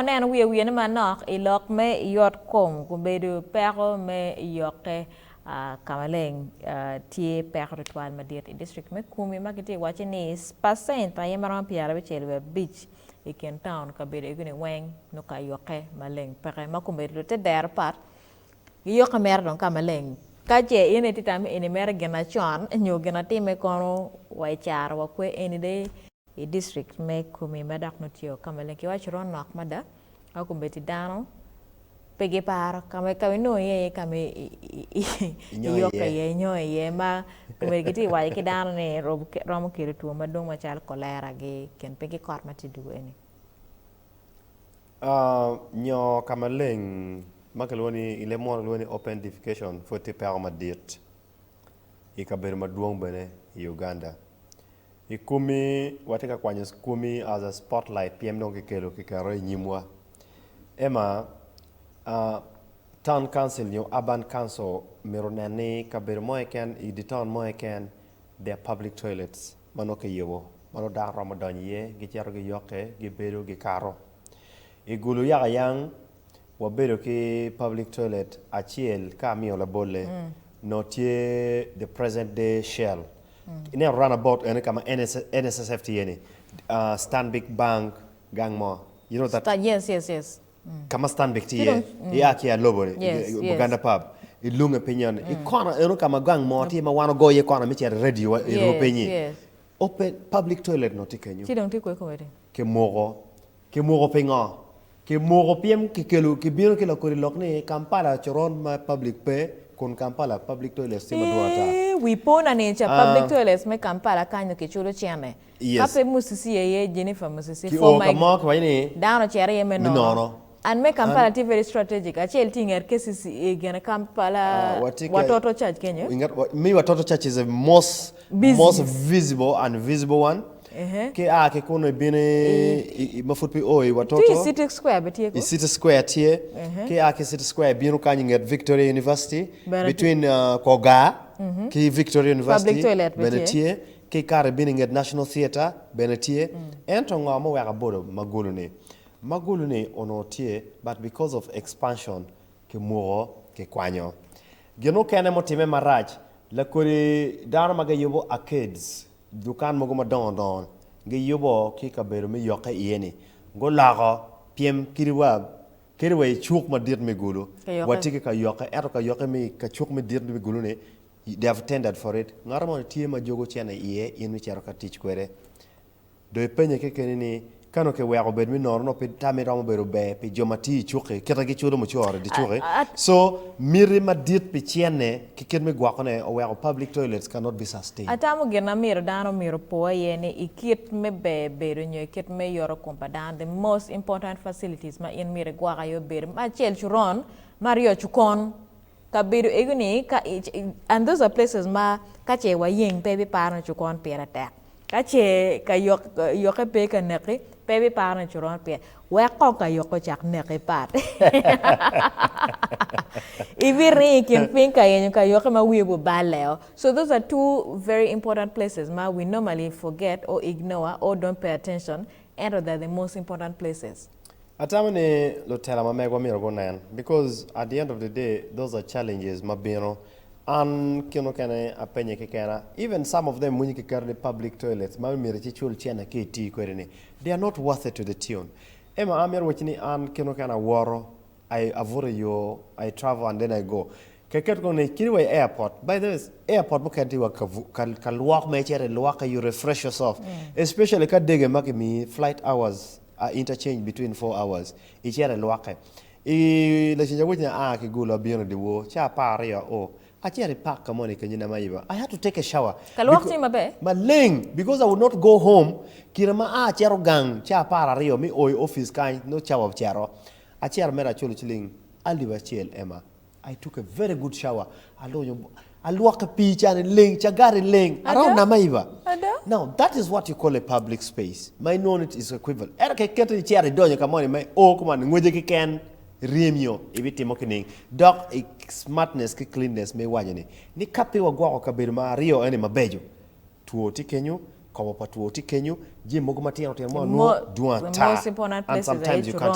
Waneno wiye wiye ni manok i lok me yot kom gubedo peko me yokke ka maleng tye peko tutwal madit i district me Kumi ma kitye ka wacci ni pacent aye maromo 75 i kin taun kabedo ego ni weng nongo ka yokke maleng peke ma kombeddi lute dero pat giyokke mere dong ka maleng ka ce in itye tamo eni mere gin acon nyo gin atime kono wa i caro wa kwe eni de I distrik me Kumi ma dok nongo tye ka maleng kiwaco romo nok mada ma kombeddi dano pe giparo ka ma inongo iye aye ka ma iyokke iye inyo iye ma kombeddi gitye ka waco ki dano ni romo kelo two madwong macalo kolera gi kin piny ki kot ma tye dugo eni. Nyo ka maleng ma kilwongo ni i leb munu kilwongo ni open defecation pud tye peko madit i kabedo madwong bene i Uganda. I komi, watye ka kwanyo komi as a spotlight pien dong kikelo kiketo i nyimwa. Emma, town council nyo urban council myero onen ni kabedo mo keken i dye town mo keken there are public toilets ma nongo kiyubo ma nongo dano romo donyo iye gicito giyokke gibedo gikato. I Gulu yaka yang wabedo ki public toilet acel ka amiyo labolle nongo tye the present day shell Ineno round about eni ka ma NSSF tye iye ni, Stanbic Bank gang mo, you know that? Yes, yes, yes. Ka ma Stanbic tye iye, ia ki i alobo ni, Buganda pub, ilunge piny eno, i kona eno ka ma gang mo tye ma wan ogoyo iye kona me cito i radio wa i rwo pinyi, open public toilet nongo tye kenyo. Ci dong tye kwe kome di? Kimoko. Kimuko pingo? Kimuko pien kikelo kibino ki lakodi lok ni Kampala coron ma public pe kun Kampala public toilets tye madwong ata. Eeh wi po na ni ca public toilets me Kampala kany kiculo cene. Ka pe Musisi aye Jennifer Musisi Ki o ka mo kiwaco ni dano ocito iye me nono. And me Kampala tye very strategic acel tye inget KCC gine Kampala Watoto church kenyo. Me Watoto church is the most most visible and visible one. Ki a ki kunu ibino ma pud pe o i Watoto. Tye i City Square bene tye I City Square tye. Ki a ki City Square ibino kany inget Victoria University between Kogar ki Victoria University bene tye. Ki ikato ibino inget National Theatre bene tye. Ento ngo ma oweko abodo Magulu ni? Magulu ni onongo tye but because of expansion kimuko kikwanyo. Gin mukene mutimme marac, lakodi dano ma giyubo arcades, dukan mogo madongo dongo giyubo ki kabedo me yokke iye-ni, guloko pyem kadi wa kadi wa i cuk madit me Gulu. Watye ki ka yokke, ento ka yokke me ka cuk madit me Gulu-ni, they have tendered for it. Ngat mo tye ma jogo cene iye, in icito ka tic kwede. Dong ipenye kekeni ni, 'Ka onongo kiweko obed me nono, onongo pe tammi romo bedo ber pi jo ma tiyo i cuk-ki, kit ma giculo mucoro i dye cuk-ki? So, miti madit pi cene ki kit me gwokone oweko public toilets cannot be sustained. Atamo gin ma myero dano myero opo aye ni i kit me ber bedo nyo i kit me yoto kom pa dano, the most important facilities ma in myero igwok aye obedo, me acel coron, me aryo cukon. Kabedo ego ni ka and those are places ma ka ce wayeng pe ibiparo ni cukon pire tek. Ka ce ka yokke pe ka neki pe ibiparo ni coron pire wek kong ka yokke ocak neki pat. Ibiringo i kin piny ka yenyo ka yokke ma wiye buballeo. So those are two very important places ma we normally forget or ignore or don't pay attention ento they are the most important places. Atamo ni lutela ma megwa myero gunen because at the end of the day those are challenges ma bino. An kine mukene apenye kekena even some of them winyo kiketo ni public toilets ma myero ci icul cene ki iti kwede ni they are not worth it to the tune. Ema an myero awacci ni an kine mukene awoto I abuto i yo I travel and then I go keket kong ni kadi wa i airport by the way airport mukene tye wa ka lwok ma icito ilwokke you refresh yourself especially ka dege ma kimiyi flight hours a interchange between 4 hours icito ilwokke. I laceng awaci ni aa ki Gulu abino i dyewor ca 12 ao acito i park ka moni kenyo Namaiba I had to take a shower Ka lwok tye maber? Maleng because I would not go home kine ma aa acito gang ca 12 mi o i office kany nongo cawa ocito acito mere aculo ciling alip acel Emma I took a very good shower alunyo alwoke pii cani leng cagati leng around Namaiba now that is what you call a public space ma inwongo ni is equivalent ento ka iketo icito idonyo ka moni ma io kuman ngwece keken ryemio ibitimo ki ning dok i smartness ki cleanness ma iwaco ni ni ka pe wagwoko kabedo ma aryo eni mabeco two tye kenyo kobo pa two tye kenyo jami mogo matino tino ma wanwongo dwong ata and sometimes you can't.